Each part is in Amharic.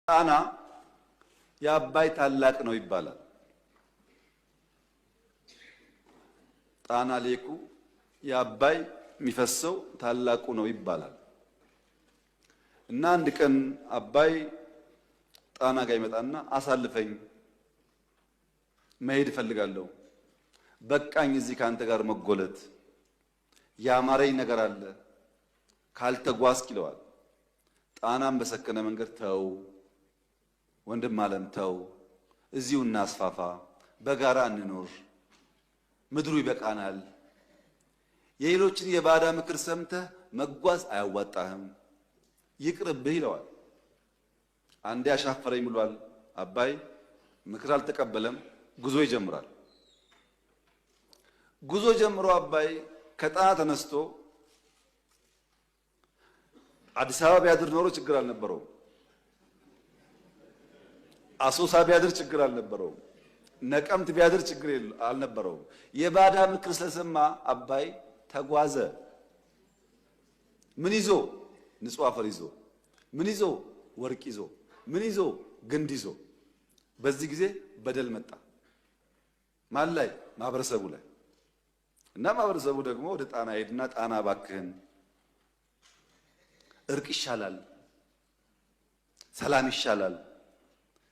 ጣና የአባይ ታላቅ ነው ይባላል። ጣና ሌኩ የአባይ የሚፈሰው ታላቁ ነው ይባላል። እና አንድ ቀን አባይ ጣና ጋር ይመጣና አሳልፈኝ፣ መሄድ እፈልጋለሁ፣ በቃኝ እዚህ ከአንተ ጋር መጎለት፣ ያማረኝ ነገር አለ ካልተጓዝክ ይለዋል። ጣናም በሰከነ መንገድ ተው ወንድም አለም ተው፣ እዚሁ እናስፋፋ፣ በጋራ እንኖር፣ ምድሩ ይበቃናል። የሌሎችን የባዳ ምክር ሰምተህ መጓዝ አያዋጣህም፣ ይቅርብህ ይለዋል። አንዴ አሻፈረኝ ብሏል አባይ፣ ምክር አልተቀበለም፣ ጉዞ ይጀምራል። ጉዞ ጀምሮ አባይ ከጣና ተነስቶ አዲስ አበባ ቢያድር ኖሮ ችግር አልነበረውም። አሶሳ ቢያድር ችግር አልነበረውም። ነቀምት ቢያድር ችግር አልነበረውም። የባዳ ምክር ስለሰማ አባይ ተጓዘ። ምን ይዞ? ንጹህ አፈር ይዞ፣ ምን ይዞ? ወርቅ ይዞ፣ ምን ይዞ? ግንድ ይዞ። በዚህ ጊዜ በደል መጣ። ማን ላይ? ማህበረሰቡ ላይ። እና ማህበረሰቡ ደግሞ ወደ ጣና ሄድና ጣና እባክህን እርቅ ይሻላል፣ ሰላም ይሻላል፣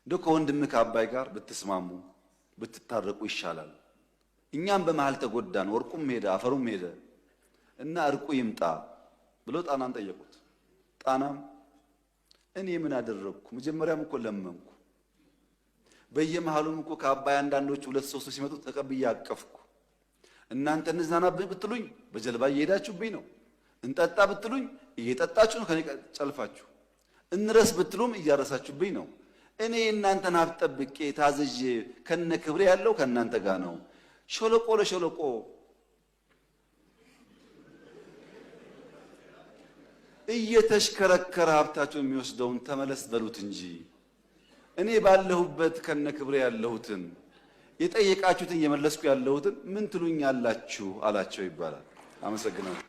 እንደው ከወንድምህ ከአባይ ጋር ብትስማሙ ብትታረቁ ይሻላል። እኛም በመሃል ተጎዳን፣ ወርቁም ሄደ አፈሩም ሄደ እና እርቁ ይምጣ ብሎ ጣናን ጠየቁት። ጣናም እኔ ምን አደረግኩ? መጀመሪያም እኮ ለመንኩ። በየመሃሉም እኮ ከአባይ አንዳንዶች ሁለት ሶስቱ ሲመጡ ተቀብዬ አቀፍኩ። እናንተ እንዝናና ብትሉኝ በጀልባ እየሄዳችሁብኝ ነው። እንጠጣ ብትሉኝ እየጠጣችሁ ነው ከኔ ጨልፋችሁ። እንረስ ብትሉም እያረሳችሁብኝ ነው። እኔ እናንተን ሀብት ጠብቄ ታዝዤ ከነ ክብሬ ያለው ከእናንተ ጋር ነው። ሸለቆ ለሸለቆ እየተሽከረከረ ሀብታቸውን የሚወስደውን ተመለስ በሉት እንጂ እኔ ባለሁበት ከነ ክብሬ ያለሁትን የጠየቃችሁትን እየመለስኩ ያለሁትን ምን ትሉኛላችሁ አላቸው ይባላል። አመሰግናለሁ።